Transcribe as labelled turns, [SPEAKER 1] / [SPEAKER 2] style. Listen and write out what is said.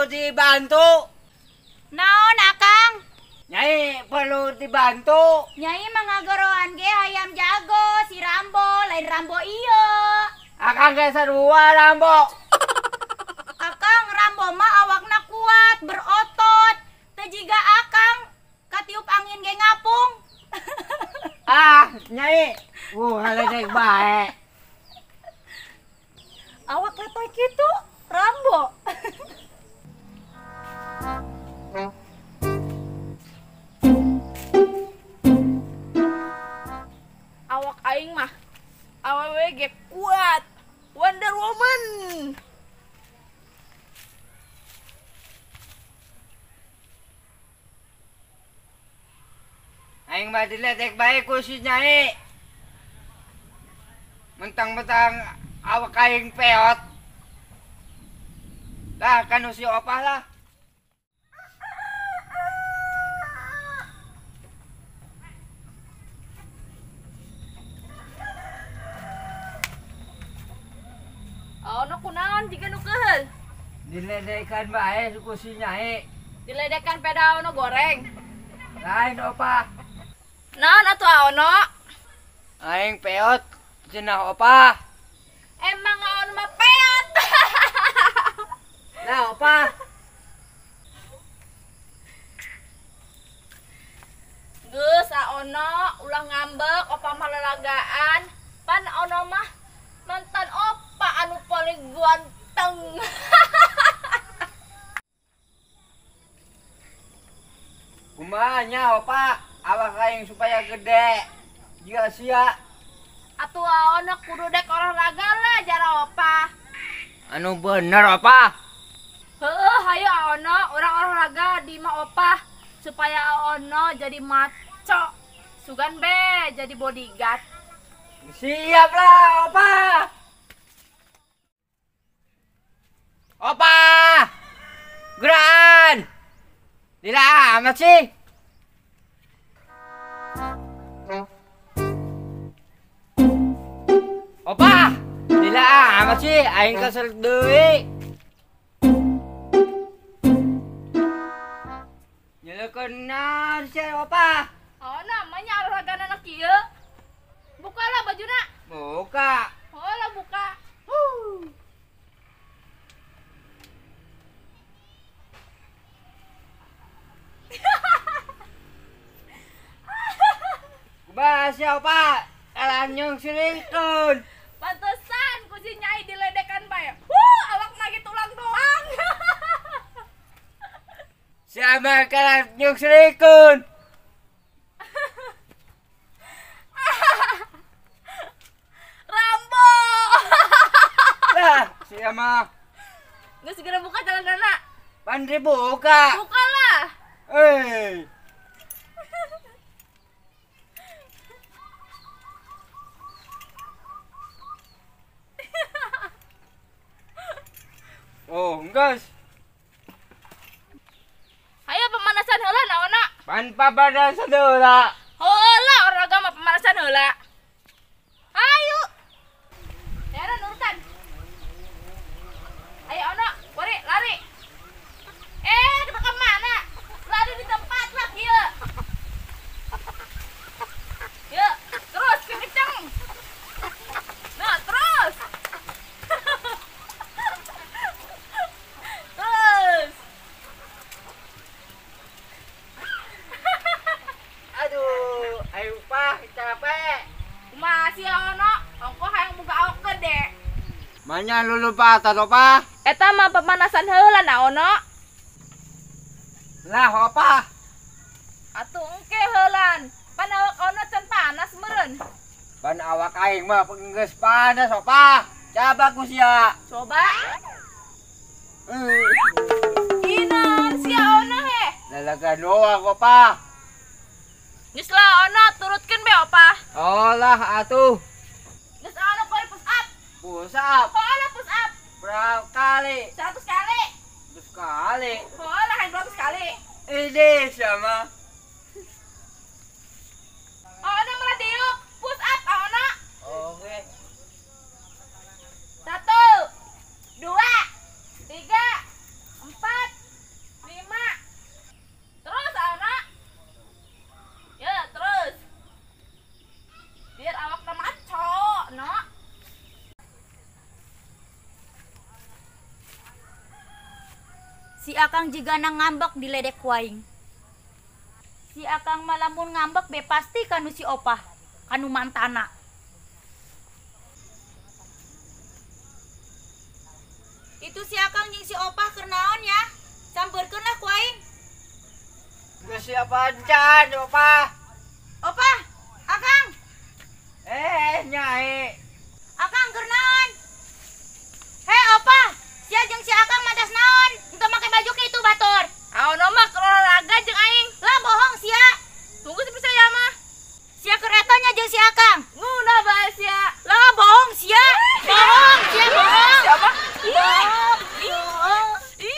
[SPEAKER 1] dibantu.
[SPEAKER 2] Naon Akang?
[SPEAKER 1] Nyai perlu dibantu.
[SPEAKER 2] Nyai mangagoroan ge hayam jago si Rambo, lain Rambo ieu.
[SPEAKER 1] Akang ge sarua Rambo.
[SPEAKER 2] Akang Rambo mah awakna kuat, berotot. Teu jiga Akang katiup angin ge ngapung.
[SPEAKER 1] Ah, Nyai. Haledek bae.
[SPEAKER 2] Awak letoy kitu, Rambo.
[SPEAKER 3] Awak aing mah awewe ge kuat. Wonder Woman.
[SPEAKER 1] Aing mah diledek bae ku si Nyai. Mentang-mentang awak aing peot. Lah kan si opah lah.
[SPEAKER 3] Ono kunaon jiga nu keheul?
[SPEAKER 1] Diledekan bae ku si Nyai.
[SPEAKER 3] Diledekan peda ono goreng.
[SPEAKER 1] Lain opah.
[SPEAKER 3] Naon atuh ono?
[SPEAKER 1] Aing peot cenah opah.
[SPEAKER 3] Emang ono mah peot.
[SPEAKER 1] Lah opah.
[SPEAKER 3] Geus aono ulah ngambek opah mah lelagaan. Pan ono mah mantan opa anu paling ganteng.
[SPEAKER 1] Kumaha nya opa awak aing supaya gede jiga sia.
[SPEAKER 3] Atuh aono kudu dek olahraga lah jara opa.
[SPEAKER 1] Anu bener opa.
[SPEAKER 3] Heuh, hayu aono urang olahraga di imah opa supaya aono jadi maco. Sugan be jadi bodyguard.
[SPEAKER 1] Siap lah opa. Opa. Geran. Lila amat sih. Opa, lila amat sih, aing kesel deui. Nyeleukeun naon sia opa?
[SPEAKER 3] Oh, namanya olahraga anak kieu. Bukalah bajuna.
[SPEAKER 1] Buka.
[SPEAKER 3] Oh lah buka.
[SPEAKER 1] Kumaha sia opa? Kalah nyung selingkeun.
[SPEAKER 3] Pantesan ku si Nyai diledekan bae. Huh, awak lagi tulang doang.
[SPEAKER 1] Siapa kalah nyung selingkeun?
[SPEAKER 3] Rambo.
[SPEAKER 1] Lah, siapa?
[SPEAKER 3] Geus segera buka celanana.
[SPEAKER 1] Pan dibuka.
[SPEAKER 3] Bukalah.
[SPEAKER 1] Eh. Oh, enggeus.
[SPEAKER 3] Hayo pemanasan heula naonna?
[SPEAKER 1] Pan pamanasan heula.
[SPEAKER 3] Heula olahraga mah pemanasan heula. Ayo. Daerah nurutan. Ayo ono, lari, lari. Kita ke mana? Lari di tempat lah kieu. Yuk, terus kenceng. Nah, terus. Terus.
[SPEAKER 1] Aduh, ayo pah capek.
[SPEAKER 3] Masih ono, ongko hayang buka awak gede.
[SPEAKER 1] Manya lulupatan opa?
[SPEAKER 3] Eta mah pemanasan heula na ono.
[SPEAKER 1] Lah opa.
[SPEAKER 3] Atuh engke heulan. Pan awak ono can panas meureun.
[SPEAKER 1] Pan awak aing mah geus panas opa. Coba ku sia.
[SPEAKER 3] Coba. Inon sia ono he.
[SPEAKER 1] Lalaga doang opa.
[SPEAKER 3] Geus lah ono turutkeun be opa.
[SPEAKER 1] Oh lah atuh.
[SPEAKER 3] Geus ono koi push up.
[SPEAKER 1] Push up.
[SPEAKER 3] Oh lah push up.
[SPEAKER 1] Berapa kali?
[SPEAKER 3] 100 kali.
[SPEAKER 1] 100 kali.
[SPEAKER 3] Oh lah 200 kali.
[SPEAKER 1] Ini sama.
[SPEAKER 3] Oh ono malah diuk. Push up ono.
[SPEAKER 1] Oke.
[SPEAKER 3] 1, 2, 3, 4,
[SPEAKER 2] Si Akang jigana ngambek diledek ku aing. Si Akang mah lamun ngambek be pasti kanu si Opah, kanu mantana. Itu si Akang jeung si Opah keur naon ya? Sampeurkeun lah ku aing.
[SPEAKER 1] Geus siapa encan, Opah?
[SPEAKER 2] Opah, Akang.
[SPEAKER 1] Nyai.
[SPEAKER 2] Akang keur naon? Hei Opah, sia jeung si Akang madas naon? Enteu make baju kitu batur.
[SPEAKER 3] Aono mah keur olahraga jeung aing.
[SPEAKER 2] Lah bohong sia.
[SPEAKER 3] Tunggu teu percaya mah.
[SPEAKER 2] Sia keur eta nya jeung si Akang.